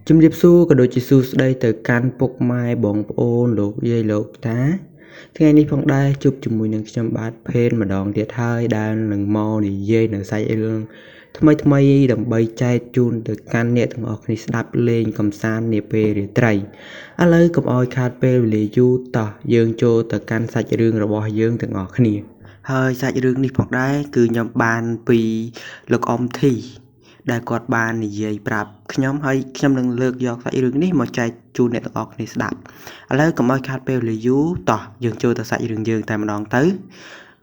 ជំរាបសួរក៏ដូចជាសួស្តីទៅកាន់ពុកម៉ែបងប្អូនលោកយាយលោកតាថ្ងៃនេះផងដែរជួបជាមួយនឹងខ្ញុំបាទភេនម្ដងទៀតហើយដែលនឹងមកនិយាយនៅសាច់រឿងថ្មីថ្មីដើម្បីចែកជូនទៅកាន់អ្នកទាំងអស់គ្នាស្ដាប់លេងកម្សាន្តនាពេលរាត្រីឥឡូវកុំឲ្យខាតពេលវេលាយូរតោះយើងចូលទៅកាន់សាច់រឿងរបស់យើងទាំងអស់គ្នាហើយសាច់រឿងនេះផងដែរគឺខ្ញុំបានពីលោកអ៊ំធីដែលគាត់បាននិយាយប្រាប់ខ្ញុំហើយខ្ញុំនឹងលើកយកសាច់រឿងនេះមកចែកជូនអ្នកទាំងអស់គ្នាស្ដាប់ឥឡូវកុំឲ្យខាតពេលវេលាយូរតោះយើងចូលទៅសាច់រឿងយើងតែម្ដងទៅ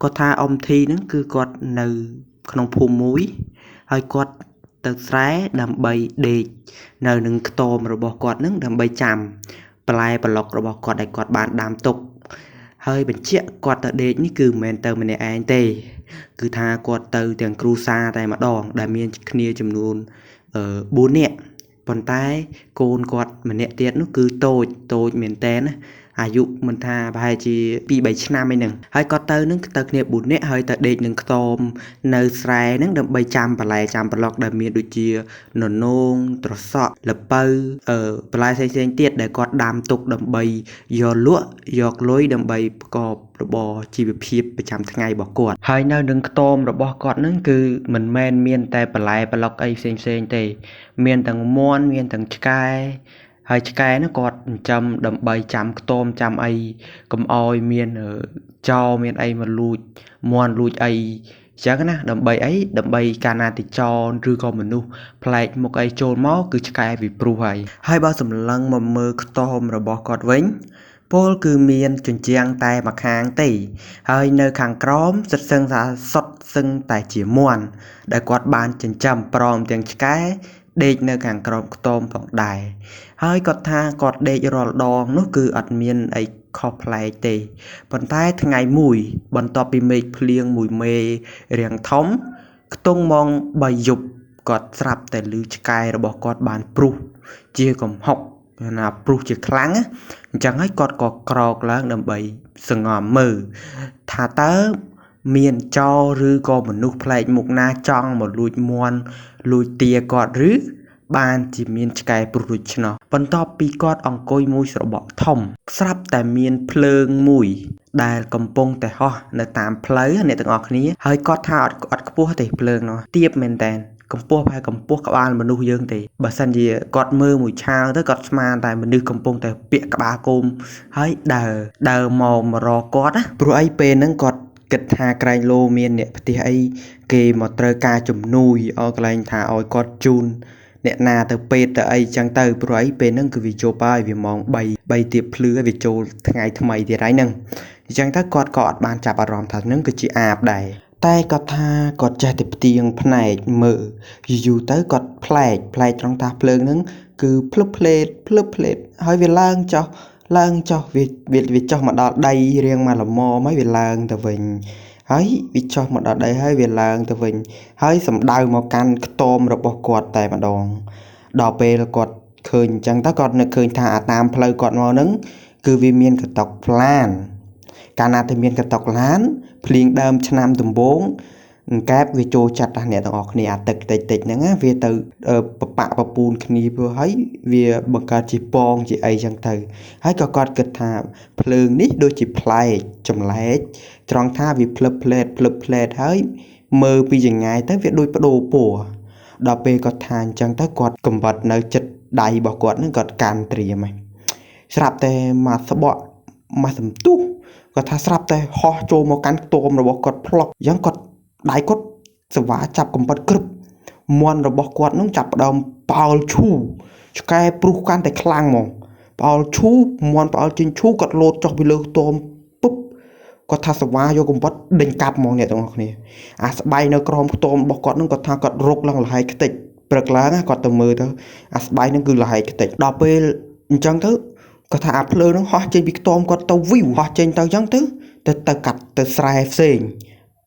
គាត់ថាអ៊ំធីហ្នឹងគឺគាត់នៅក្នុងភូមិមួយហើយគាត់ទៅស្រែដើម្បីដេកនៅនឹងខ្ទមរបស់គាត់ហ្នឹងដើម្បីចាំបន្លែប្លុករបស់គាត់ដែលគាត់បានដាំទុកហើយបញ្ជាក់គាត់ទៅដេកនេះគឺមិនមែនទៅម្នាក់ឯងទេគឺថាគាត់ទៅទាំងគ្រួសារតែម្ដងដែលមានគ្នាចំនួន4នាក់ប៉ុន្តែកូនគាត់ម្នាក់ទៀតនោះគឺតូចតូចមែនតើណាអាយុមិនថាប្រហែលជា2 3ឆ្នាំឯហ្នឹងហើយគាត់ទៅនឹងទៅគ្នា4នាក់ហើយទៅដេកនឹងខ្ទមនៅស្រែហ្នឹងដើម្បីចាំបន្លែចាំប្លុកដែលមានដូចជាននងត្រសក់ល្ពៅបន្លែផ្សេងៗទៀតដែលគាត់ដាំទុកដើម្បីយកលក់យកលុយដើម្បីប្រកបរបរជីវភាពប្រចាំថ្ងៃរបស់គាត់ហើយនៅនឹងខ្ទមរបស់គាត់ហ្នឹងគឺមិនមែនមានតែបន្លែប្លុកអីផ្សេងៗទេមានទាំងមាន់មានទាំងឆ្កែហើយឆ្កែនោះគាត់ចិញ្ចឹមដើម្បីចាំខ្ទមចាំអីកុំឲ្យមានចោរមានអីមកលួចមាន់លួចអីចឹងណាដើម្បីអីដើម្បីកាលណាទៅចោរឬក៏មនុស្សប្លែកមុខអីចូលមកគឺឆ្កែវាព្រុសហើយហើយបើសម្លឹងមកមើលខ្ទមរបស់គាត់វិញពលគឺមានជញ្ជាំងតែម្ខាងទេហើយនៅខាងក្រោមសិតសឹងថាសុទ្ធសឹងតែជាមាន់ដែលគាត់បានចិញ្ចឹមព្រមទាំងឆ្កែដេកនៅខាងក្រោមខ្ទមផងដែរហើយគាត់ថាគាត់ដេករាល់ដងនោះគឺអត់មានអីខុសប្លែកទេប៉ុន្តែថ្ងៃមួយបន្ទាប់ពីមេឃភ្លៀងមួយមេរាងធំខ្ទង់ម៉ោង3យប់គាត់ស្រាប់តែឮឆ្កែរបស់គាត់បានព្រុសជាកំហុកណាព្រុសជាខ្លាំងអញ្ចឹងហើយគាត់ក៏ក្រោកឡើងដើម្បីសង្ងំមើលថាតើមានចោរឬក៏មនុស្សប្លែកមុខណាចង់មកលួចមាន់លួចទាគាត់ឬបានជាមានឆ្កែព្រុសដូច្នោះបន្ទាប់ពីគាត់អង្គុយមួយស្របក់ធំស្រាប់តែមានភ្លើងមួយដែលកំពុងតែហោះនៅតាមផ្លូវអ្នកទាំងអស់គ្នាហើយគាត់ថាអត់ខ្ពស់ទេភ្លើងនោះទាបមែនតើកម្ពស់ប្រហែលកម្ពស់ក្បាលមនុស្សយើងទេបើសិនជាគាត់មើលមួយឆាវទៅគាត់ស្មានតែមនុស្សកំពុងតែពាក់ក្បាលគោមហើយដើរមករកគាត់ណាព្រោះអីពេលហ្នឹងគាត់គិតថាក្រែងលោមានអ្នកផ្ទះអីគេមកត្រូវការជំនួយឲ្យកន្លែងថាឲ្យគាត់ជូនអ្នកណាទៅពេទ្យទៅអីចឹងទៅព្រោះអីពេលហ្នឹងគឺវាយប់ហើយវាម៉ោង3ទៀបភ្លឺហើយវាចូលថ្ងៃថ្មីទៀតហើយហ្នឹងអញ្ចឹងទៅគាត់ក៏អត់បានចាប់អារម្មណ៍ថាហ្នឹងគឺជាអាបដែរតែគាត់ថាគាត់ចេះតែផ្ទៀងភ្នែកមើលយូរទៅគាត់ប្លែកត្រង់ថាភ្លើងហ្នឹងគឺភ្លឹបភ្លេតភ្លឹបភ្លេតហើយវាឡើងចុះឡើងចុះវាចុះមកដល់ដីរៀងមកល្មមហើយវាឡើងទៅវិញហើយវាចុះមកដល់ដីហើយវាឡើងទៅវិញហើយសំដៅមកកាន់ខ្ទមរបស់គាត់តែម្ដងដល់ពេលគាត់ឃើញអញ្ចឹងទៅគាត់នឹកឃើញថាអាតាមផ្លូវគាត់មកហ្នឹងគឺវាមានកតុកឡានកាលណាតែមានកតុកឡានភ្លៀងដើមឆ្នាំដំបូងអង្កែបវាចូលចិត្តអ្នកទាំងអស់គ្នាអាទឹកតិចតិចហ្នឹងណាវាទៅប្របាក់ប្រពូនគ្នាព្រោះហើយវាបង្កើតជាពងជាអីចឹងទៅហើយក៏គាត់គិតថាភ្លើងនេះដូចជាប្លែកចម្លែកត្រង់ថាវាភ្លឹបភ្លែតភ្លឹបភ្លែតហើយមើលពីចង្ងាយទៅវាដូចបដូរពណ៌ដល់ពេលគាត់ថាអញ្ចឹងទៅគាត់កំបិតនៅចិត្តដៃរបស់គាត់ហ្នឹងគាត់កាន់ត្រៀមហើយស្រាប់តែមកស្បក់មកសន្ទុះគាត់ថាស្រាប់តែហោះចូលមកកាន់ខ្ទមរបស់គាត់ផ្លុកអញ្ចឹងគាត់ដៃគាត់សវ៉ាចាប់កំបិតក្រឹបមាន់របស់គាត់នឹងចាប់ផ្ដើមប៉ោលឈូឆ្កែព្រុសកាន់តែខ្លាំងហ្មងប៉ោលឈូមាន់ប៉ោលចេញឈូគាត់លោតចុះពីលើខ្ទមពុបគាត់ថាសវ៉ាយកកំបិតដេញកាប់ហ្មងអ្នកទាំងអស់គ្នាអាស្បៃនៅក្រោមខ្ទមរបស់គាត់នឹងគាត់ថាគាត់រុកឡើងលហៃខ្ទេចព្រឹកឡើងគាត់ទៅមើលទៅអាស្បៃនឹងគឺលហៃខ្ទេចដល់ពេលអញ្ចឹងទៅគាត់ថាអាភ្លើងនឹងហោះចេញពីខ្ទមគាត់ទៅវីវហោះចេញទៅអញ្ចឹងទៅទៅកាត់ទៅស្រែផ្សេង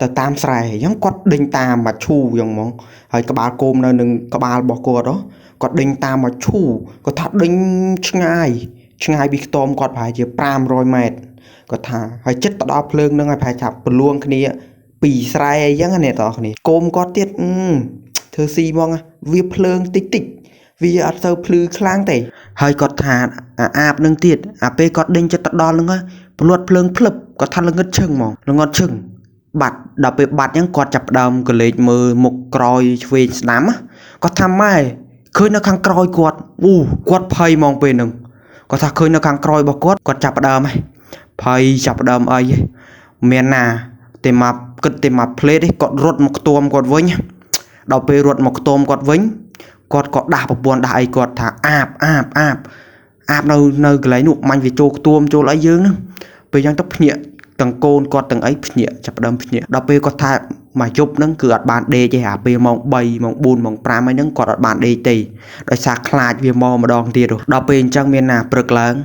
ទៅតាមស្រែអញ្ចឹងគាត់ដេញតាមមកឈូអញ្ចឹងហ្មងហើយក្បាលគោមនៅនឹងក្បាលរបស់គាត់ហ៎គាត់ដេញតាមមកឈូគាត់ថាដេញឆ្ងាយឆ្ងាយពីខ្ទមគាត់ប្រហែលជា500ម៉ែត្រគាត់ថាហើយចិត្តទៅដល់ភ្លើងនឹងហើយប្រហែលថាប្រលួងគ្នាពីស្រែអីចឹងណាអ្នកទាំងអស់គ្នាគោមគាត់ទៀតធ្វើស៊ីហ្មងវាភ្លើងតិចតិច វាអត់សូវភ្លឺខ្លាំងទេហើយគាត់ថាអាអាបនឹងទៀតអាពេលគាត់ដេញចិត្តទៅដល់ហ្នឹងហើយភ្លាត់ភ្លើងភ្លឹបគាត់ថាល្ងឹតឈឹងហ្មងល្ងត់ឈឹងបាត់ដល់ពេលបាត់អញ្ចឹងគាត់ចាប់ផ្ដើមកលេចមើលមុខក្រោយឆ្វេងស្ដាំគាត់ថាម៉ែឃើញនៅខាងក្រោយគាត់អូគាត់ភ័យហ្មងពេលហ្នឹងគាត់ថាឃើញនៅខាងក្រោយរបស់គាត់គាត់ចាប់ផ្ដើមហ៎ភ័យចាប់ផ្ដើមអីមានណាទេមកគិតទេមកផ្លេតទេគាត់រត់មកខ្ទមគាត់វិញដល់ពេលរត់មកខ្ទមគាត់វិញគាត់ក៏ដាស់ប្រពន្ធដាស់អីគាត់ថាអាបអាបអាបអាបនៅកន្លែងនោះមាញ់វាចូលខ្ទមចូលអីយើងហ្នឹងពេលយ៉ាងទៅភ្ញាក់ទាំងកូនគាត់ទាំងអីភ្ញាក់ចាប់ផ្ដើមភ្ញាក់ដល់ពេលគាត់ថាមួយយប់ហ្នឹងគឺអត់បានដេកទេអាពេលម៉ោង3ម៉ោង4ម៉ោង5ហើយហ្នឹងគាត់អត់បានដេកទេដោយសារខ្លាចវាមកម្ដងទៀតដល់ពេលអញ្ចឹងមានណាព្រឹកឡើង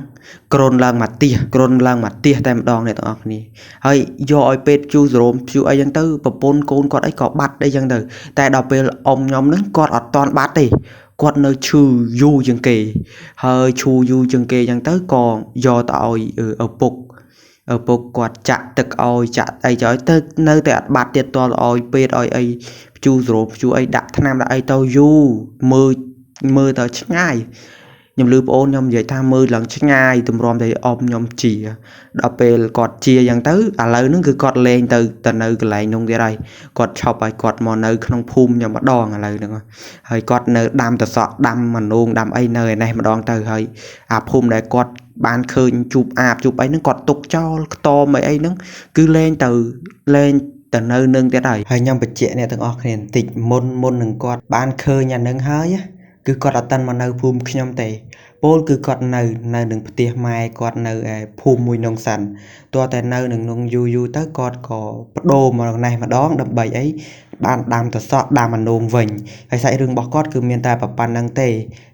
គ្រុនឡើងមកទៀសគ្រុនឡើងមកទៀសតែម្ដងអ្នកទាំងអស់គ្នាហើយយកឲ្យពេទ្យជូសរោមជូអីចឹងទៅប្រពន្ធកូនគាត់អីក៏បាត់អីចឹងទៅតែដល់ពេលអ៊ំខ្ញុំហ្នឹងគាត់អត់តន់បាត់ទេគាត់នៅឈឺយូរជាងគេហើយឈឺយូរជាងគេចឹងទៅក៏យកទៅឲ្យឪពុកគាត់ចាក់ទឹកឲ្យចាក់អីចោលទៅនៅតែអត់បាត់ទៀតតលឲ្យពេទ្យឲ្យអីជូសរោមជូអីដាក់ថ្នាំដាក់អីទៅយូរមើលទៅឆ្ងាយខ្ញុំឮប្អូនខ្ញុំនិយាយថាមើលឡើងឆ្ងាយទម្រាំតែអ៊ំខ្ញុំជាដល់ពេលគាត់ជាយ៉ាងទៅឥឡូវហ្នឹងគឺគាត់លែងទៅនៅកន្លែងនោះទៀតហើយគាត់ឈប់ឲ្យគាត់មកនៅក្នុងភូមិខ្ញុំម្ដងឥឡូវហ្នឹងហើយគាត់នៅដាំតសក់ដាំមនោងដាំអីនៅឯនេះម្ដងទៅហើយអាភូមិដែលគាត់បានឃើញជួបអាបជួបអីហ្នឹងគាត់ទុកចោលខ្ទមអីហ្នឹងគឺលែងទៅនៅនឹងទៀតហើយហើយខ្ញុំបញ្ជាក់អ្នកទាំងអស់គ្នាបន្តិចមុននឹងគាត់បានឃើញអានឹងហើយគឺគាត់អត់តាន់មកនៅភូមិខ្ញុំទេពោលគឺគាត់នៅនឹងផ្ទះម៉ែគាត់នៅឯភូមិមួយនងសិនទាល់តែនៅនឹងនងយូរយូរទៅគាត់ក៏បដូរមកនេះម្ដងដើម្បីអីបានដាំតសក់ដាំមនោងវិញហើយសាច់រឿងរបស់គាត់គឺមានតែប៉ុណ្្នឹងទេ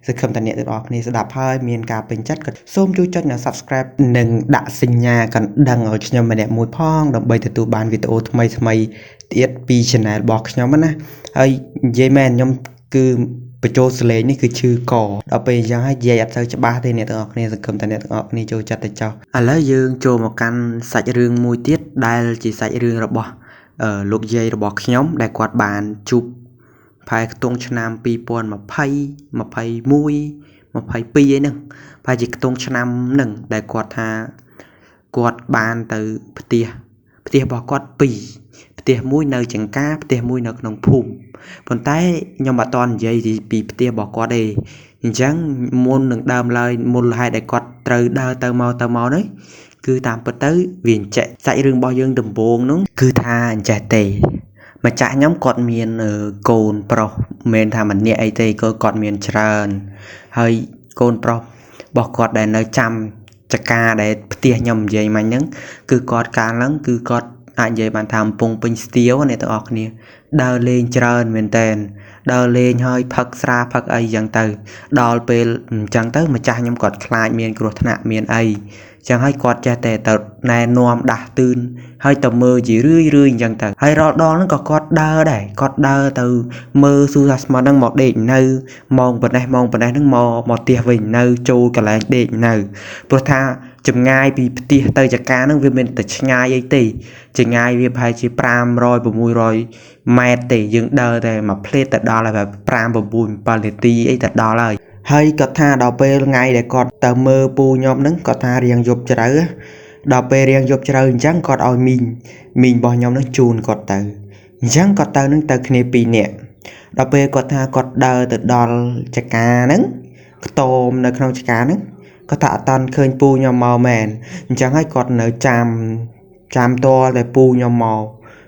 សង្ឃឹមថាអ្នកទាំងអស់គ្នាស្ដាប់ហើយមានការពេញចិត្តក៏សូមជួយចុចនិង Subscribe និងដាក់សញ្ញាកណ្ដឹងឲ្យខ្ញុំម្នាក់មួយផងដើម្បីទទួលបានវីដេអូថ្មីៗទៀតពី Channel របស់ខ្ញុំណាហើយនិយាយមែនខ្ញុំគឺបញ្ចូលសលេងនេះគឺឈឺកដល់ពេលអញ្ចឹងហើយនិយាយអត់សូវច្បាស់ទេអ្នកទាំងអស់គ្នាសង្ឃឹមថាអ្នកទាំងអស់គ្នាចូលចិត្តទៅចោះឥឡូវយើងចូលមកកាន់សាច់រឿងមួយទៀតដែលជាសាច់រឿងរបស់លោកយាយរបស់ខ្ញុំដែលគាត់បានជួបផែខ្ទង់ឆ្នាំ2020 21 22អីហ្នឹងប្រហែលជាខ្ទង់ឆ្នាំហ្នឹងដែលគាត់ថាគាត់បានទៅផ្ទះរបស់គាត់ពីរផ្ទះមួយនៅចង្ការផ្ទះមួយនៅក្នុងភូមិប៉ុន្តែខ្ញុំអត់តន់និយាយពីផ្ទះរបស់គាត់ទេអញ្ចឹងមុននឹងដើមឡើយមូលហេតុដែលគាត់ត្រូវដើរទៅមកនេះគឺតាមពិតទៅវាអញ្ចេះសាច់រឿងរបស់យើងដំបូងនោះគឺថាអញ្ចេះទេម្ចាស់ខ្ញុំគាត់មានកូនប្រុសមិនមែនថាម្នាក់អីទេក៏គាត់មានច្រើនហើយកូនប្រុសរបស់គាត់ដែលនៅចាំចកាដែលផ្ទះខ្ញុំនិយាយមិញហ្នឹងគឺគាត់កាលហ្នឹងគឺគាត់អាចនិយាយបានថាកំពុងពេញស្ទាវអ្នកទាំងអស់គ្នាដើរលេងច្រើនមែនតែនដើរលេងហើយផឹកស្រាផឹកអីចឹងទៅដល់ពេលអញ្ចឹងទៅម្ចាស់ខ្ញុំគាត់ខ្លាចមានគ្រោះថ្នាក់មានអីចឹងហើយគាត់ចេះតែទៅណែនាំដាស់តឿនហើយទៅមើលជារឿយរឿយអញ្ចឹងទៅហើយរាល់ដងហ្នឹងក៏គាត់ដើរដែរគាត់ដើរទៅមើលស៊ូសាស្មាហ្នឹងមកដេកនៅម៉ោងប៉ុណ្ណេះម៉ោងប៉ុណ្ណេះហ្នឹងមកផ្ទះវិញនៅចូលកន្លែងដេកនៅព្រោះថាចម្ងាយពីផ្ទះទៅចកាហ្នឹងវាមានតែឆ្ងាយអីទេចម្ងាយវាប្រហែលជា500 600ម៉ែត្រទេយើងដើរតែមួយភ្លែតទៅដល់ហើយ5 9 7នាទីអីទៅដល់ហើយហើយគាត់ថាដល់ពេលថ្ងៃដែលគាត់ទៅមើលពូខ្ញុំហ្នឹងគាត់ថារៀងយប់ជ្រៅដល់ពេលរៀងយប់ជ្រៅអញ្ចឹងគាត់ឲ្យមីងរបស់ខ្ញុំហ្នឹងជូនគាត់ទៅអញ្ចឹងគាត់ទៅហ្នឹងទៅគ្នា2នាក់ដល់ពេលគាត់ថាគាត់ដើរទៅដល់ចកាហ្នឹងខ្ទមនៅក្នុងចកាហ្នឹងគាត់ថាអត់តាន់ឃើញពូខ្ញុំមកមែនអញ្ចឹងហើយគាត់នៅចាំតតែពូខ្ញុំមក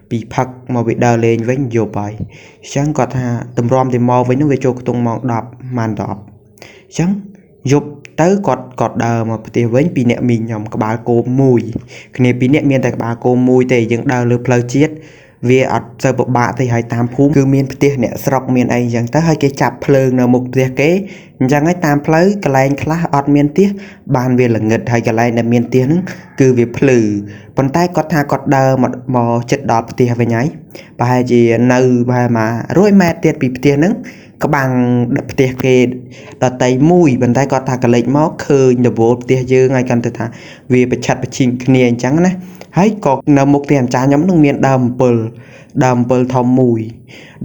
ពីផឹកមកពីដើរលេងវិញយប់ហើយអញ្ចឹងគាត់ថាតម្រាំតែមកវិញហ្នឹងវាចូលខ្ទង់ម៉ោង10ម៉ាន10អញ្ចឹងយប់ទៅគាត់ដើរមកផ្ទះវិញពីអ្នកមីងខ្ញុំក្បាលគោមួយគ្នាពីរអ្នកមានតែក្បាលគោមួយទេយើងដើរលើផ្លូវជាតិវាអត់សូវពិបាកទេហើយតាមភូមិគឺមានផ្ទះអ្នកស្រុកមានអីអញ្ចឹងទៅហើយគេចាប់ភ្លើងនៅមុខផ្ទះគេអញ្ចឹងហើយតាមផ្លូវកន្លែងខ្លះអត់មានផ្ទះបានវាល្ងឹតហើយកន្លែងដែលមានផ្ទះហ្នឹងគឺវាភ្លឺប៉ុន្តែគាត់ថាគាត់ដើរមកចិត្តដល់ផ្ទះវិញហើយប្រហែលជានៅប្រហែល100ម៉ែត្រទៀតពីផ្ទះហ្នឹងក្បាំងផ្ទះគេដតីមួយប៉ុន្តែគាត់ថាកលេចមកឃើញដបូលផ្ទះយើងហើយគាត់ទៅថាវាប្រឆាត់ប្រឈីងគ្នាអញ្ចឹងណា ហើយក៏នៅមុខផ្ទះម្ចាស់ខ្ញុំនឹងមានដើមអំពិលដើមអំពិលធំមួយ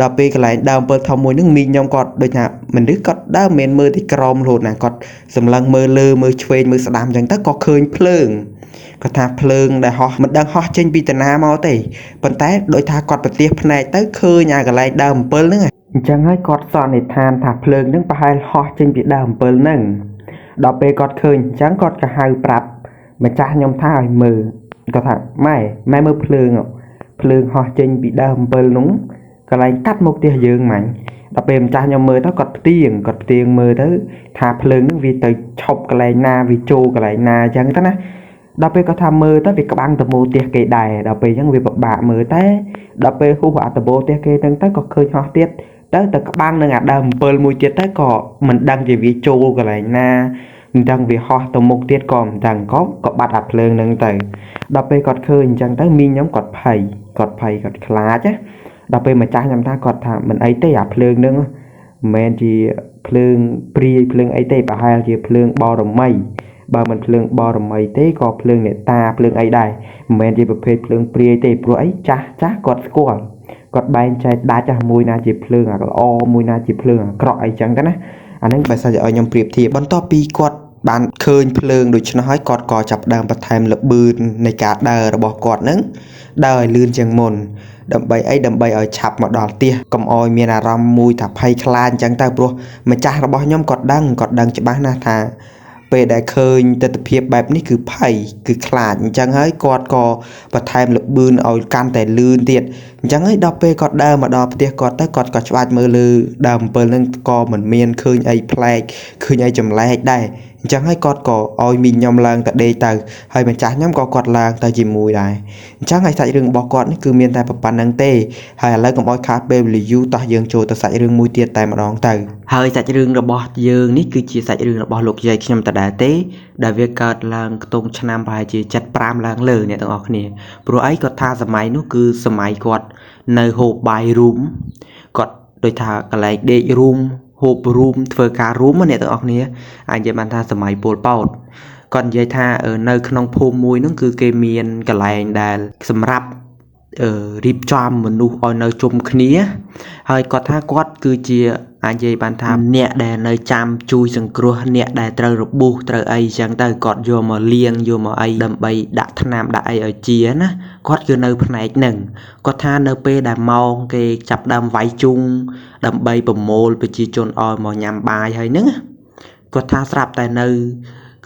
ដល់ពេលកន្លែងដើមអំពិលធំមួយហ្នឹងមីងខ្ញុំគាត់ដូចថាមនុស្សគាត់ដើមមិនមែនមើលទីក្រោមរហូតណាគាត់សម្លឹងមើលលើមើលឆ្វេងមើលស្ដាំអញ្ចឹងទៅក៏ឃើញភ្លើងគាត់ថាភ្លើងដែលហោះមិនដឹងហោះចេញពីតាណាមកទេប៉ុន្តែដោយថាគាត់ប្រទះភ្នែកទៅឃើញអាកន្លែងដើមអំពិលហ្នឹងអញ្ចឹងហើយគាត់សន្និដ្ឋានថាភ្លើងហ្នឹងប្រហែលហោះចេញពីដើមអំពិលហ្នឹងដល់ពេលគាត់ឃើញអញ្ចឹងគាត់ក៏ហៅប្រាប់ម្ចាស់ខ្ញុំថាឲ្យមើលគាត់ថាម៉ែម៉ែមើលភ្លើងភ្លើងហោះចេញពីដើមអំពិលនោះកន្លែងកាត់មុខផ្ទះយើងម៉ាញ់ដល់ពេលម្ចាស់ខ្ញុំមើលទៅគាត់ផ្ទៀងមើលទៅថាភ្លើងហ្នឹងវាទៅឈប់កន្លែងណាវាចូលកន្លែងណាអញ្ចឹងទៅណាដល់ពេលគាត់ថាមើលទៅវាក្បាំងតមូលផ្ទះគេដែរដល់ពេលអញ្ចឹងវាពិបាកមើលតែដល់ពេលហ៊ូអាតបោផ្ទះគេហ្នឹងទៅក៏ឃើញហោះទៀតទៅក្បាំងនឹងអាដើមអំពិលមួយទៀតទៅក៏មិនដឹងជាវាចូលកន្លែងណាមិនដឹងវាហោះទៅមុខទៀតក៏មិនដឹងក៏បាត់អាភ្លើងហ្នឹងទៅដល់ពេលគាត់ឃើញអញ្ចឹងទៅមីងខ្ញុំគាត់ភ័យគាត់ខ្លាចណាដល់ពេលម្ចាស់ខ្ញុំថាគាត់ថាមិនអីទេអាភ្លើងហ្នឹងមិនមែនជាភ្លើងព្រាយភ្លើងអីទេប្រហែលជាភ្លើងបរមីបើមិនភ្លើងបរមីទេក៏ភ្លើងអ្នកតាភ្លើងអីដែរមិនមែនជាប្រភេទភ្លើងព្រាយទេព្រោះអីចាស់គាត់ស្គាល់គាត់បែងចែកដាច់មួយណាជាភ្លើងអាល្អមួយណាជាភ្លើងអាក្រក់អីចឹងទៅណាអាហ្នឹងបើសិនជាឲ្យខ្ញុំប្រៀបធៀបបន្ទាប់ពីគាត់បានឃើញភ្លើងដូច្នោះហើយគាត់ក៏ចាប់ផ្ដើមបន្ថែមល្បឿននៃការដើររបស់គាត់ហ្នឹងដើរឲ្យលឿនជាងមុនដើម្បីអីដើម្បីឲ្យឆាប់មកដល់ផ្ទះកុំឲ្យមានអារម្មណ៍មួយថាភ័យខ្លាចអញ្ចឹងទៅព្រោះម្ចាស់របស់ខ្ញុំគាត់ដឹងច្បាស់ណាស់ថាពេលដែលឃើញទិដ្ឋភាពបែបនេះគឺភ័យគឺខ្លាចអញ្ចឹងហើយគាត់ក៏បន្ថែមល្បឿនឲ្យកាន់តែលឿនទៀតអញ្ចឹងហើយដល់ពេលគាត់ដើរមកដល់ផ្ទះគាត់ទៅគាត់ក៏ច្បាច់មើលលើដើមអំពិលហ្នឹងក៏មិនមានឃើញអីប្លែកឃើញអីចម្លែកដែរអញ្ចឹងហើយគាត់ក៏ឲ្យមីងខ្ញុំឡើងទៅដេកទៅហើយម្ចាស់ខ្ញុំក៏គាត់ឡើងទៅជាមួយដែរអញ្ចឹងហើយសាច់រឿងរបស់គាត់នេះគឺមានតែប៉ុណ្្នឹងទេហើយឥឡូវកុំឲ្យខាតពេលវេលាយូរតោះយើងចូលទៅសាច់រឿងមួយទៀតតែម្ដងទៅហើយសាច់រឿងរបស់យើងនេះគឺជាសាច់រឿងរបស់លោកយាយខ្ញុំដដែលទេដែលវាកើតឡើងខ្ទង់ឆ្នាំប្រហែលជា75ឡើងលើអ្នកទាំងអស់គ្នាព្រោះអីគាត់ថាសម័យនោះគឺសម័យគាត់នៅហូបបាយរួមគាត់ដូចថាកន្លែងដេករួមហូបរួមធ្វើការរួមអ្នកទាំងអស់គ្នាអាចនិយាយបានថាសម័យពលពតគាត់និយាយថានៅក្នុងភូមិមួយនោះគឺគេមានកន្លែងដែលសម្រាប់រៀបចំមនុស្សឲ្យនៅជុំគ្នាហើយគាត់ថាគាត់គឺជាអាចនិយាយបានថាអ្នកដែលនៅចាំជួយសង្គ្រោះអ្នកដែលត្រូវរបួសត្រូវអីចឹងទៅគាត់យកមកលាងយកមកអីដើម្បីដាក់ថ្នាំដាក់អីឲ្យជាណាគាត់គឺនៅផ្នែកហ្នឹងគាត់ថានៅពេលដែលម៉ោងគេចាប់ដើមវាយជុងដើម្បីប្រមូលប្រជាជនឲ្យមកញ៉ាំបាយហើយហ្នឹងគាត់ថាស្រាប់តែនៅ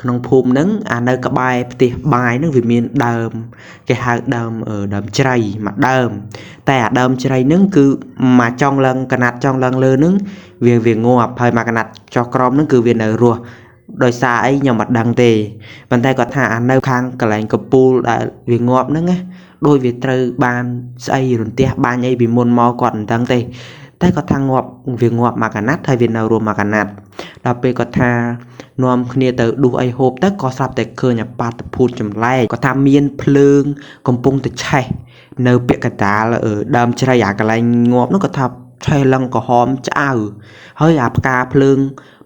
ក្នុងភូមិហ្នឹងអានៅក្បែរផ្ទះបាយហ្នឹងវាមានដើមគេហៅដើមជ្រៃមួយដើមតែអាដើមជ្រៃហ្នឹងគឺមកចង់ឡើងកណាត់ចង់ឡើងលើហ្នឹងវាងាប់ហើយមកកណាត់ចុះក្រោមហ្នឹងគឺវានៅរស់ដោយសារអីខ្ញុំមិនដឹងទេប៉ុន្តែគាត់ថាអានៅខាងកន្លែងកំពូលដែលវាងាប់ហ្នឹងណាដូចវាត្រូវបានស្អីរន្ទះបាញ់អីពីមុនមកគាត់មិនដឹងទេតែគាត់ថាងាប់វាងាប់មកកណាត់ហើយវានៅរស់មកកណាត់ដល់ពេលគាត់ថានាំគ្នាទៅដួសអីហូបទៅក៏ស្រាប់តែឃើញអាបាតុភូតចម្លែកគាត់ថាមានភ្លើងកំពុងតែឆេះនៅពាក់កណ្ដាលដើមជ្រៃអាកន្លែងងាប់នោះគាត់ថាឆេះឡើងក្រហមឆ្អៅហើយអាផ្កាភ្លើង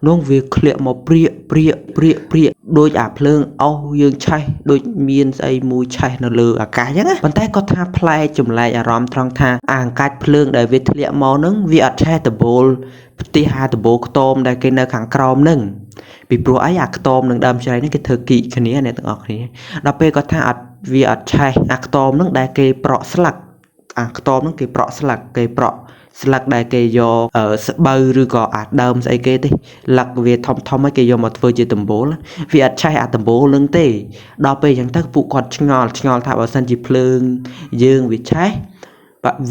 នោះវាធ្លាក់មកព្រាកព្រាកព្រាកព្រាកដូចអាភ្លើងអស់យើងឆេះដូចមានស្អីមួយឆេះនៅលើអាកាសអញ្ចឹងណាប៉ុន្តែគាត់ថាប្លែកចម្លែកអារម្មណ៍ត្រង់ថាអាអង្កាច់ភ្លើងដែលវាធ្លាក់មកហ្នឹងវាអត់ឆេះដបូលផ្ទះអាដបូលខ្ទមដែលគេនៅខាងក្រោមហ្នឹងពីព្រោះអីអាខ្ទមនឹងដើមជ្រៃហ្នឹងគេធ្វើគីកគ្នាអ្នកទាំងអស់គ្នាដល់ពេលគាត់ថាអត់វាអត់ឆេះអាខ្ទមហ្នឹងដែលគេប្រក់ស្លឹកអាខ្ទមហ្នឹងគេប្រក់ស្លឹកគេប្រក់ស្លឹកដែលគេយកស្បូវឬក៏អាដើមស្អីគេទេលឹកវាធំធំហើយគេយកមកធ្វើជាដំបូលវាអត់ឆេះអាដំបូលនឹងទេដល់ពេលអញ្ចឹងទៅពួកគាត់ឆ្ងល់ថាបើសិនជាភ្លើងយើងវាឆេះ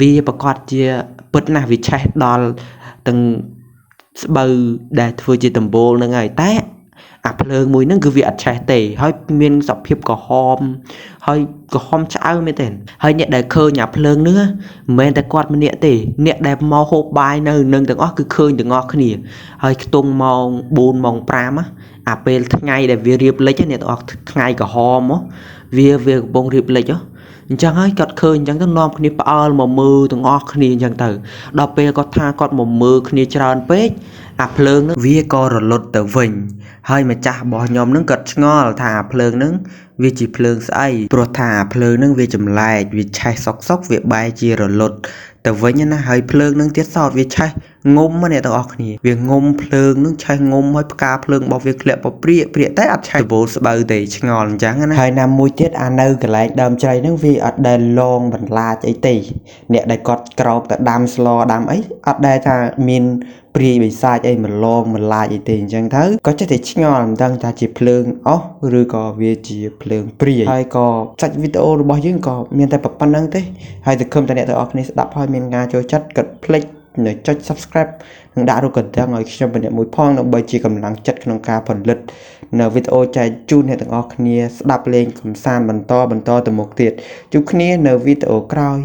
វាប្រកាសជាពិតណាស់វាឆេះដល់ទាំងស្បូវដែលធ្វើជាដំបូលនឹងហើយតែអាភ្លើងមួយហ្នឹងគឺវាអត់ឆេះទេហើយមានសភាពក្រហមហើយក្រហមឆ្អៅមែនទេហើយអ្នកដែលឃើញអាភ្លើងហ្នឹងមិនមែនតែគាត់ម្នាក់ទេអ្នកដែលមកហូបបាយនៅនឹងទាំងអស់គឺឃើញទាំងអស់គ្នាហើយខ្ទង់ម៉ោង4ម៉ោង5អាពេលថ្ងៃដែលវារៀបលិចអ្នកទាំងអស់ថ្ងៃក្រហមវាកំពុងរៀបលិចអញ្ចឹងហើយគាត់ឃើញអញ្ចឹងទៅនាំគ្នាផ្អើលមកមើលទាំងអស់គ្នាអញ្ចឹងទៅដល់ពេលគាត់ថាគាត់មកមើលគ្នាច្រើនពេក អាភ្លើងហ្នឹងវាក៏រលត់ទៅវិញហើយម្ចាស់របស់ខ្ញុំហ្នឹងគាត់ឆ្ងល់ថាអាភ្លើងហ្នឹងវាជាភ្លើងស្អីព្រោះថាអាភ្លើងហ្នឹងវាចម្លែកវាឆេះសុកសុកវាបែរជារលត់ទៅវិញណាហើយភ្លើងហ្នឹងទៀតសោតវាឆេះងុំអ្នកទាំងអស់គ្នាវាងុំភ្លើងនឹងឆេះងុំហើយផ្កាភ្លើងរបស់វាធ្លាក់ពព្រាកព្រាកតែអត់ឆេះដបូលស្បូវទេឆ្ងល់អញ្ចឹងណាហើយណាមួយទៀតអានៅកន្លែងដើមជ្រៃហ្នឹងវាអត់ដែលលងបន្លាចអីទេអ្នកដែលគាត់ក្រោបទៅដាំស្លដាំអីអត់ដែលថាមានព្រាយបិសាចអីមកលងបន្លាចអីទេអញ្ចឹងទៅក៏ចេះតែឆ្ងល់មិនដឹងថាជាភ្លើងអស់ឬក៏វាជាភ្លើងព្រាយហើយក៏សាច់វីដេអូរបស់យើងក៏មានតែប៉ុណ្្នឹងទេហើយសង្ឃឹមថាអ្នកទាំងអស់គ្នាស្ដាប់ហើយមានការចូលចិត្តក៏ភ្លេចនៅចុច Subscribe និងដាក់រូបកណ្ដឹងឲ្យខ្ញុំម្នាក់មួយផងដើម្បីជាកម្លាំងចិត្តក្នុងការផលិតនៅវីដេអូចែកជូនអ្នកទាំងអស់គ្នាស្ដាប់លេងកម្សាន្តបន្តទៅមុខទៀតជួបគ្នានៅវីដេអូក្រោយ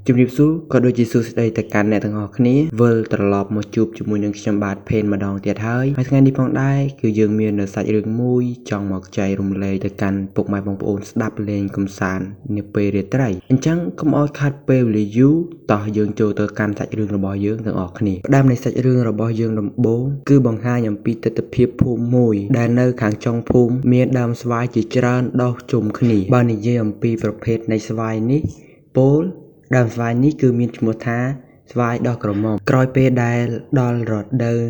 ជំរាបសួរក៏ដូចជាសួស្តីទៅកាន់អ្នកទាំងអស់គ្នាវិលត្រឡប់មកជួបជាមួយនឹងខ្ញុំបាទភេនម្ដងទៀតហើយហើយថ្ងៃនេះផងដែរគឺយើងមាននៅសាច់រឿងមួយចង់មកចែករំលែកទៅកាន់ពុកម៉ែបងប្អូនស្ដាប់លេងកម្សាន្តនាពេលរាត្រីអញ្ចឹងកុំឲ្យខាត់ពេលវេលាយូរតោះយើងចូលទៅកាន់សាច់រឿងរបស់យើងទាំងអស់គ្នាផ្ដើមនៃសាច់រឿងរបស់យើងដំបូងគឺបង្ហាញអំពីទិដ្ឋភាពភូមិមួយដែលនៅខាងចុងភូមិមានដើមស្វាយជាច្រើនដុះជុំគ្នាបើនិយាយអំពីប្រភេទនៃស្វាយនេះពោលដើមស្វាយនេះគឺមានឈ្មោះថាស្វាយដោះក្រមុំក្រោយពេលដែលដល់រដូវ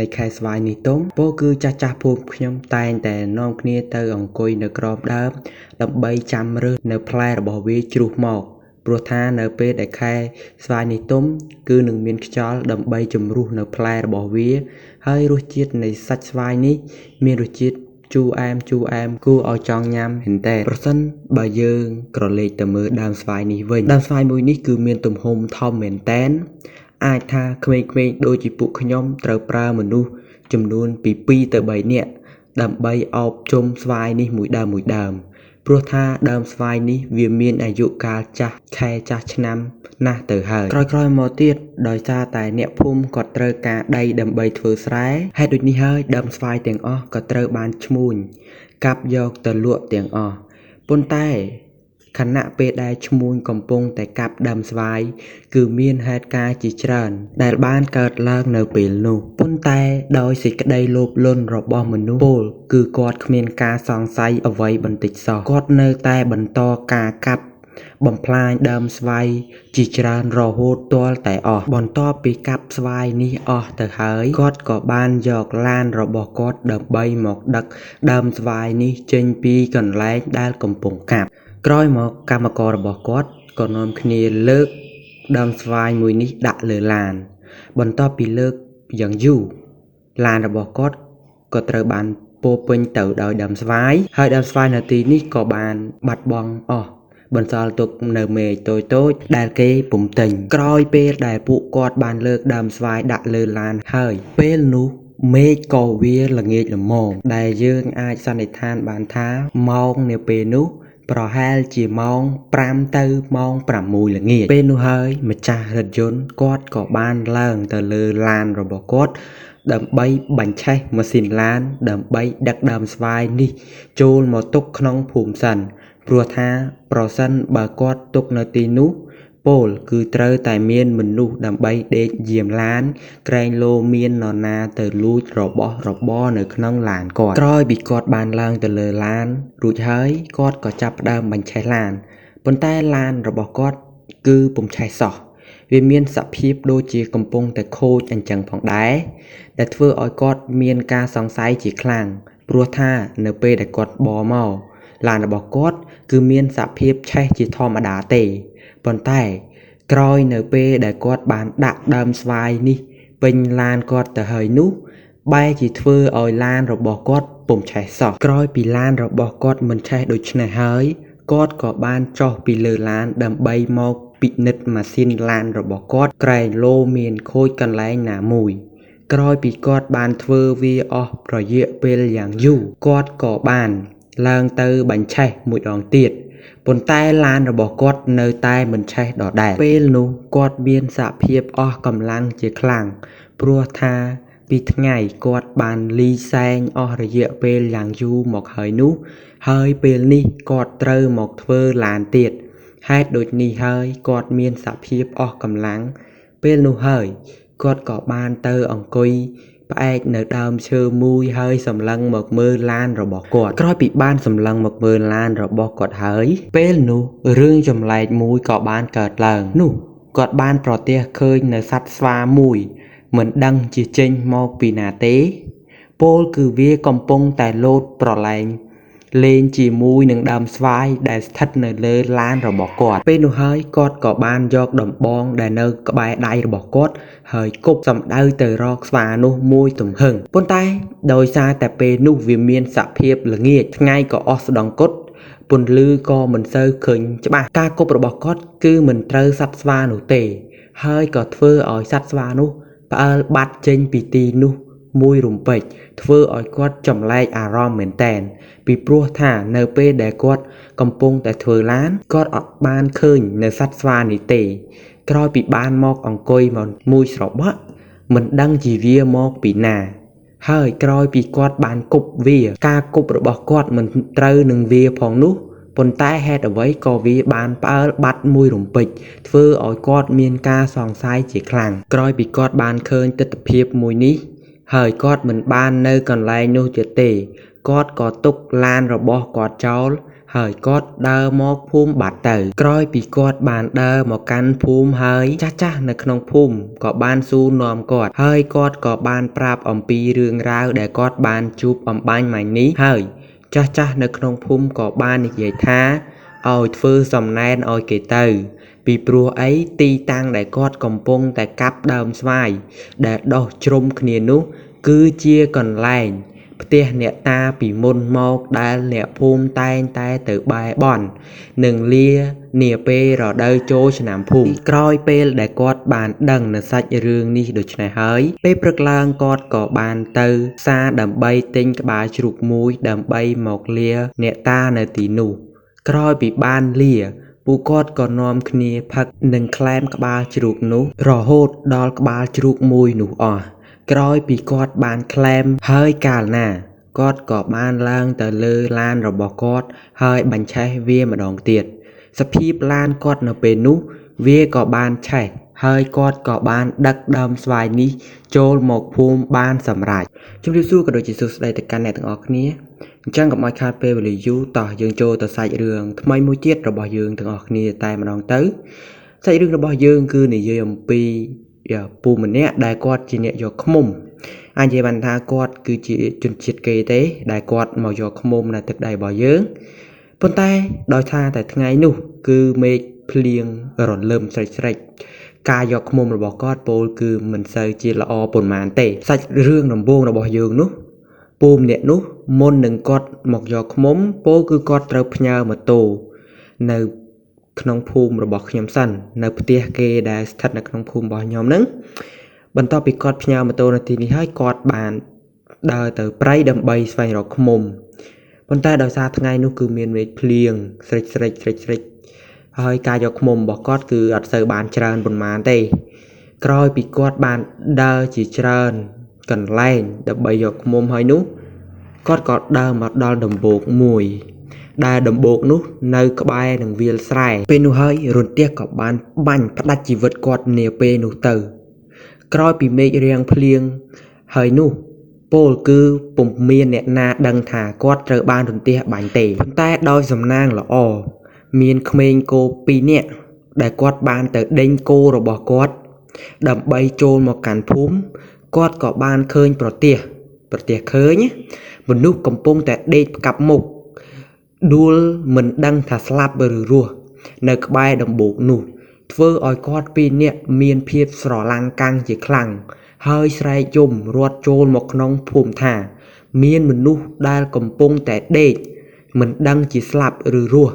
នៃខែស្វាយនេះទុំពោលគឺចាស់ៗភូមិខ្ញុំតែងតែនាំគ្នាទៅអង្គុយនៅក្រោមដើមដើម្បីចាំរើសនៅផ្លែរបស់វាជ្រុះមកព្រោះថានៅពេលដែលខែស្វាយនេះទុំគឺនឹងមានខ្យល់ដើម្បីជំរុះនៅផ្លែរបស់វាហើយរសជាតិនៃសាច់ស្វាយនេះមានរសជាតិជូរអែមជូរអែមគួរឲ្យចង់ញ៉ាំមែនតើប្រសិនបើយើងក្រឡេកទៅមើលដើមស្វាយនេះវិញដើមស្វាយមួយនេះគឺមានទំហំធំមែនតើអាចថាក្មេងៗដូចជាពួកខ្ញុំត្រូវប្រើមនុស្សចំនួនពី2ទៅ3នាក់ដើម្បីអោបជុំស្វាយនេះមួយដើមមួយដើមព្រោះថាដើមស្វាយនេះវាមានអាយុកាលចាស់ខែចាស់ឆ្នាំណាស់ទៅហើយក្រោយៗមកទៀតដោយសារតែអ្នកភូមិគាត់ត្រូវការដីដើម្បីធ្វើស្រែហេតុដូចនេះហើយដើមស្វាយទាំងអស់ក៏ត្រូវបានឈ្មួញកាប់យកទៅលក់ទាំងអស់ប៉ុន្តែខណៈពេលដែលឈ្មួញកំពុងតែកាប់ដើមស្វាយគឺមានហេតុការណ៍ជាច្រើនដែលបានកើតឡើងនៅពេលនោះប៉ុន្តែដោយសេចក្តីលោភលន់របស់មនុស្សពលគឺគាត់គ្មានការសង្ស័យអ្វីបន្តិចសោះគាត់នៅតែបន្តការកាប់បំផ្លាញដើមស្វាយជាច្រើនរហូតទាល់តែអស់បន្ទាប់ពីកាប់ស្វាយនេះអស់ទៅហើយគាត់ក៏បានយកឡានរបស់គាត់ដើម្បីមកដឹកដើមស្វាយនេះចេញពីកន្លែងដែលកំពុងកាប់ក្រោយមកកម្មកររបស់គាត់ក៏នាំគ្នាលើកដើមស្វាយមួយនេះដាក់លើឡានបន្ទាប់ពីលើកយ៉ាងយូរឡានរបស់គាត់ក៏ត្រូវបានពោពេញទៅដោយដើមស្វាយហើយដើមស្វាយនៅទីនេះក៏បានបាត់បង់អស់បន្សល់ទុកនៅមេឃតូចៗដែលគេពុំទិញក្រោយពេលដែលពួកគាត់បានលើកដើមស្វាយដាក់លើឡានហើយពេលនោះមេឃក៏វាល្ងាចល្មមដែលយើងអាចសន្និដ្ឋានបានថាម៉ោងនាពេលនោះប្រហែលជាម៉ោង5ទៅម៉ោង6ល្ងាចពេលនោះហើយម្ចាស់រថយន្តគាត់ក៏បានឡើងទៅលើឡានរបស់គាត់ដើម្បីបញ្ឆេះម៉ាស៊ីនឡានដើម្បីដឹកដើមស្វាយនេះចូលមកទុកក្នុងភូមិសិនព្រោះថាប្រសិនបើគាត់ទុកនៅទីនោះពោលគឺត្រូវតែមានមនុស្សដើម្បីដេកយាមឡានក្រែងលោមាននរណាទៅលួចរបស់របរនៅក្នុងឡានគាត់ក្រោយពីគាត់បានឡើងទៅលើឡានរួចហើយគាត់ក៏ចាប់ផ្ដើមបញ្ឆេះឡានប៉ុន្តែឡានរបស់គាត់គឺពុំឆេះសោះវាមានសភាពដូចជាកំពុងតែខូចអញ្ចឹងផងដែរដែលធ្វើឲ្យគាត់មានការសង្ស័យជាខ្លាំងព្រោះថានៅពេលដែលគាត់បរមកឡានរបស់គាត់គឺមានសភាពឆេះជាធម្មតាទេប៉ុន្តែក្រោយនៅពេលដែលគាត់បានដាក់ដើមស្វាយនេះពេញឡានគាត់ទៅហើយនោះបែរជាធ្វើឲ្យឡានរបស់គាត់ពុំឆេះសោះក្រោយពីឡានរបស់គាត់មិនឆេះដូច្នេះហើយគាត់ក៏បានចុះពីលើឡានដើម្បីមកពិនិត្យម៉ាស៊ីនឡានរបស់គាត់ក្រែងលោមានខូចកន្លែងណាមួយក្រោយពីគាត់បានធ្វើវាអស់រយៈពេលយ៉ាងយូរគាត់ក៏បានឡើងទៅបញ្ឆេះមួយដងទៀតប៉ុន្តែឡានរបស់គាត់នៅតែមិនឆេះដដែលពេលនោះគាត់មានសភាពអស់កម្លាំងជាខ្លាំងព្រោះថាពីថ្ងៃគាត់បានលីសែងអស់រយៈពេលយ៉ាងយូរមកហើយនោះហើយពេលនេះគាត់ត្រូវមកធ្វើឡានទៀតហេតុដូចនេះហើយគាត់មានសភាពអស់កម្លាំងពេលនោះហើយគាត់ក៏បានទៅអង្គុយ ផ្អែកនៅដើមឈើមួយហើយសម្លឹងមកមើលឡានរបស់គាត់ក្រោយពីបានសម្លឹងមកមើលឡានរបស់គាត់ហើយពេលនោះរឿងចម្លែកមួយក៏បានកើតឡើងនោះគាត់បានប្រទះឃើញនៅសត្វស្វាមួយមិនដឹងជាចេញមកពីណាទេពោលគឺវាកំពុងតែលោតប្រឡែងលេងជាមួយនឹងដើមស្វាយដែលស្ថិតនៅលើឡានរបស់គាត់ពេលនោះហើយគាត់ក៏បានយកដំបងដែលនៅក្បែរដៃរបស់គាត់ហើយគប់សំដៅទៅរកស្វានោះមួយទំហឹងប៉ុន្តែដោយសារតែពេលនោះវាមានសភាពល្ងាចថ្ងៃក៏អស់ស្ដងគត់ពន្លឺក៏មិនសូវឃើញច្បាស់ការគប់របស់គាត់គឺមិនត្រូវសត្វស្វានោះទេហើយក៏ធ្វើឲ្យសត្វស្វានោះផ្អើលបាត់ចេញពីទីនោះមួយរំពេចធ្វើឲ្យគាត់ចម្លែកអារម្មណ៍មែនទែនពីព្រោះថានៅពេលដែលគាត់កំពុងតែធ្វើឡានគាត់អត់បានឃើញនៅសត្វស្វានេះទេក្រោយពីបានមកអង្គុយមកមួយស្របក់មិនដឹងជាវាមកពីណាហើយក្រោយពីគាត់បានគប់វាការគប់របស់គាត់មិនត្រូវនឹងវាផងនោះប៉ុន្តែហេតុអ្វីក៏វាបានផ្អើលបាត់មួយរំពេចធ្វើឲ្យគាត់មានការសង្ស័យជាខ្លាំងក្រោយពីគាត់បានឃើញទិដ្ឋភាពមួយនេះហើយគាត់មិនបាននៅកន្លែងនោះទៀតទេគាត់ក៏ទុកឡានរបស់គាត់ចោលហើយគាត់ដើរមកភូមិបាត់ទៅក្រោយពីគាត់បានដើរមកកាន់ភូមិហើយចាស់ៗនៅក្នុងភូមិក៏បានសួរនាំគាត់ហើយគាត់ក៏បានប្រាប់អំពីរឿងរ៉ាវដែលគាត់បានជួបអំបញ្ញមិញនេះហើយចាស់ៗនៅក្នុងភូមិក៏បាននិយាយថាឲ្យធ្វើសំណែនឲ្យគេទៅពីព្រោះអីទីតាំងដែលគាត់កំពុងតែកាប់ដើមស្វាយដែលដុះជ្រុំគ្នានោះគឺជាកន្លែងផ្ទះអ្នកតាពីមុនមកដែលអ្នកភូមិតែងតែទៅបែរបន់និងលានាពេលរដូវចូលឆ្នាំភូមិក្រោយពេលដែលគាត់បានដឹងនៅសាច់រឿងនេះដូច្នេះហើយពេលព្រឹកឡើងគាត់ក៏បានទៅផ្សារដើម្បីទិញក្បាលជ្រូកមួយដើម្បីមកលាអ្នកតានៅទីនោះក្រោយពីបានលាពួកគាត់ក៏នាំគ្នាផឹកនិងក្លែមក្បាលជ្រូកនោះរហូតដល់ក្បាលជ្រូកមួយនោះអស់ក្រោយពីគាត់បានក្លែមហើយកាលណាគាត់ក៏បានឡើងទៅលើឡានរបស់គាត់ហើយបញ្ឆេះវាម្ដងទៀតសភាពឡានគាត់នៅពេលនោះវាក៏បានឆេះហើយគាត់ក៏បានដឹកដើមស្វាយនេះចូលមកភូមិបានសម្រេចជំរាបសួរក៏ដូចជាសួស្តីទៅកាន់អ្នកទាំងអស់គ្នាអញ្ចឹងកុំឲ្យខាតពេលវេលាយូរតោះយើងចូលទៅសាច់រឿងថ្មីមួយទៀតរបស់យើងទាំងអស់គ្នាតែម្ដងទៅសាច់រឿងរបស់យើងគឺនិយាយអំពីពូម្នាក់ដែលគាត់ជាអ្នកយកឃ្មុំអាចនិយាយបានថាគាត់គឺជាជនជាតិគេទេដែលគាត់មកយកឃ្មុំនៅទឹកដីរបស់យើងប៉ុន្តែដោយថាតែថ្ងៃនោះគឺមេឃភ្លៀងរលឹមស្រិចៗការយកឃ្មុំរបស់គាត់ពោលគឺមិនសូវជាល្អប៉ុន្មានទេសាច់រឿងដំបូងរបស់យើងនោះពូម្នាក់នោះមុននឹងគាត់មកយកឃ្មុំពោលគឺគាត់ត្រូវផ្ញើម៉ូតូនៅក្នុងភូមិរបស់ខ្ញុំសិននៅផ្ទះគេដែលស្ថិតនៅក្នុងភូមិរបស់ខ្ញុំហ្នឹងបន្ទាប់ពីគាត់ផ្ញើម៉ូតូនៅទីនេះហើយគាត់បានដើរទៅព្រៃដើម្បីស្វែងរកឃ្មុំប៉ុន្តែដោយសារថ្ងៃនោះគឺមានមេឃភ្លៀងស្រិចស្រិចស្រិចស្រិចហើយការយកឃ្មុំរបស់គាត់គឺអត់សូវបានច្រើនប៉ុន្មានទេក្រោយពីគាត់បានដើរជាច្រើនកន្លែងដើម្បីយកឃ្មុំហើយនោះគាត់ក៏ដើរមកដល់ដំបូកមួយដែលដំបូកនោះនៅក្បែរនឹងវាលស្រែពេលនោះហើយរន្ទះក៏បានបាញ់ផ្ដាច់ជីវិតគាត់នាពេលនោះទៅក្រោយពីមេឃរាំងភ្លៀងហើយនោះពោលគឺពុំមានអ្នកណាដឹងថាគាត់ត្រូវបានរន្ទះបាញ់ទេប៉ុន្តែដោយសំណាងល្អមានក្មេងគោ2នាក់ដែលគាត់បានទៅដេញគោរបស់គាត់ដើម្បីចូលមកកាន់ភូមិគាត់ក៏បានឃើញប្រទះឃើញមនុស្សកំពុងតែដេកផ្កាប់មុខដួលមិនដឹងថាស្លាប់ឬរស់នៅក្បែរដំបូកនោះធ្វើឲ្យគាត់ពីរនាក់មានភាពស្រឡាំងកាំងជាខ្លាំងហើយស្រែកយំរត់ចូលមកក្នុងភូមិថាមានមនុស្សដែលកំពុងតែដេកមិនដឹងជាស្លាប់ឬរស់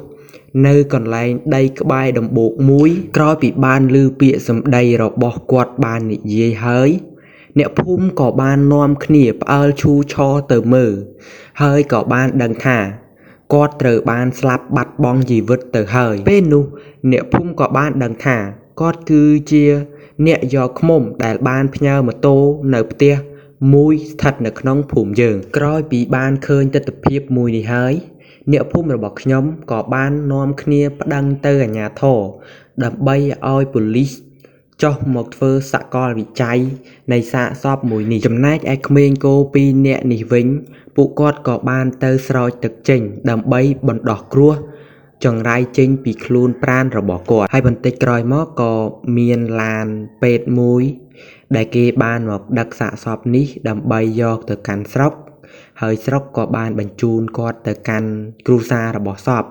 នៅកន្លែងដីក្បែរដំបូកមួយក្រោយពីបានឮពាក្យសម្ដីរបស់គាត់បាននិយាយហើយអ្នកភូមិក៏បាននាំគ្នាផ្អើលឈូឆរទៅមើលហើយក៏បានដឹងថាគាត់ត្រូវបានស្លាប់បាត់បង់ជីវិតទៅហើយពេលនោះអ្នកភូមិក៏បានដឹងថាគាត់គឺជាអ្នកយកឃ្មុំដែលបានផ្ញើម៉ូតូនៅផ្ទះមួយស្ថិតនៅក្នុងភូមិយើងក្រោយពីបានឃើញទិដ្ឋភាពមួយនេះហើយអ្នកភូមិរបស់ខ្ញុំក៏បាននាំគ្នាប្តឹងទៅអាជ្ញាធរដើម្បីឲ្យប៉ូលីស ចុះមកធ្វើសកលវិច័យនៃសាកសពមួយនេះចំណែកឯក្មេងគោពីរនាក់នេះវិញពួកគាត់ក៏បានទៅស្រោចទឹកចេញដើម្បីបណ្ដោះគ្រោះចង្រៃចេញពីខ្លួនប្រាណរបស់គាត់ហើយបន្តិចក្រោយមកក៏មានឡានពេទ្យមួយដែលគេបានមកដឹកសាកសពនេះដើម្បីយកទៅកាន់ស្រុកហើយស្រុកក៏បានបញ្ជូនគាត់ទៅកាន់គ្រួសាររបស់សព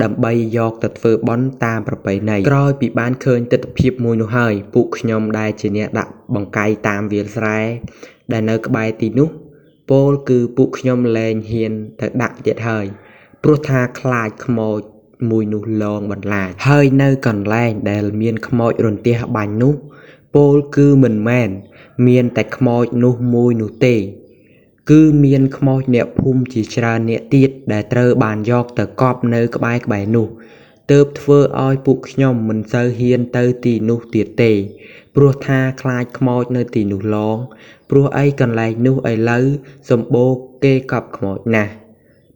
ដើម្បីយកទៅធ្វើបុណ្យតាមប្រពៃណីក្រោយពីបានឃើញទិដ្ឋភាពមួយនោះហើយពួកខ្ញុំដែលជាអ្នកដាក់បង្កៃតាមវាលស្រែដែលនៅក្បែរទីនោះពោលគឺពួកខ្ញុំលែងហ៊ានទៅដាក់ទៀតហើយព្រោះថាខ្លាចខ្មោចមួយនោះលងបន្លាចហើយនៅកន្លែងដែលមានខ្មោចរន្ទះបាញ់នោះពោលគឺមិនមែនមានតែខ្មោចនោះមួយនោះទេគឺមានខ្មោចអ្នកភូមិជាច្រើនអ្នកទៀតដែលត្រូវបានយកទៅកប់នៅក្បែរៗនោះទើបធ្វើឲ្យពួកខ្ញុំមិនសូវហ៊ានទៅទីនោះទៀតទេព្រោះថាខ្លាចខ្មោចនៅទីនោះឡងព្រោះអីកន្លែងនោះឥឡូវសម្បូរគេកប់ខ្មោចណាស់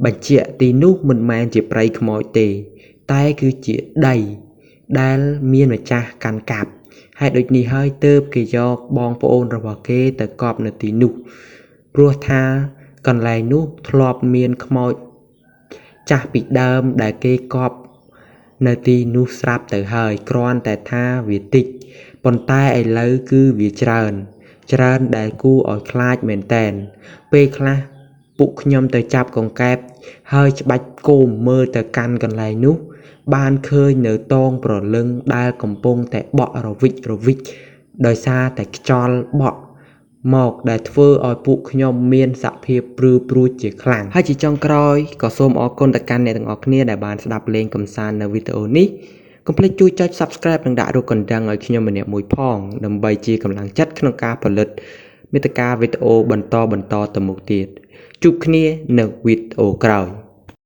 បញ្ជាក់ទីនោះមិនមែនជាព្រៃខ្មោចទេតែគឺជាដីដែលមានម្ចាស់កាន់កាប់ហេតុដូចនេះហើយទើបគេយកបងប្អូនរបស់គេទៅកប់នៅទីនោះព្រោះថាកន្លែងនោះធ្លាប់មានខ្មោចចាស់ពីដើមដែលគេកប់នៅទីនោះស្រាប់ទៅហើយគ្រាន់តែថាវាតិចប៉ុន្តែឥឡូវគឺវាច្រើនច្រើនដែលគួរឲ្យខ្លាចមែនទែនពេលខ្លះពួកខ្ញុំទៅចាប់កង្កែបហើយច្បាច់គោមមើលទៅកាន់កន្លែងនោះបានឃើញនៅតងប្រលឹងដែលកំពុងតែបក់រវិចរវិចដោយសារតែខ្យល់បក់មកដែលធ្វើឲ្យពួកខ្ញុំមានសភាពព្រឺព្រួចជាខ្លាំងហើយជាចុងក្រោយក៏សូមអរគុណទៅកាន់អ្នកទាំងអស់គ្នាដែលបានស្ដាប់លេងកម្សាន្តនៅវីដេអូនេះកុំភ្លេចជួយចុច Subscribe និងដាក់រូបកណ្ដឹងឲ្យខ្ញុំម្នាក់មួយផងដើម្បីជាកម្លាំងចិត្តក្នុងការផលិតមាតិកាវីដេអូបន្តទៅមុខទៀតជួបគ្នានៅវីដេអូក្រោយ។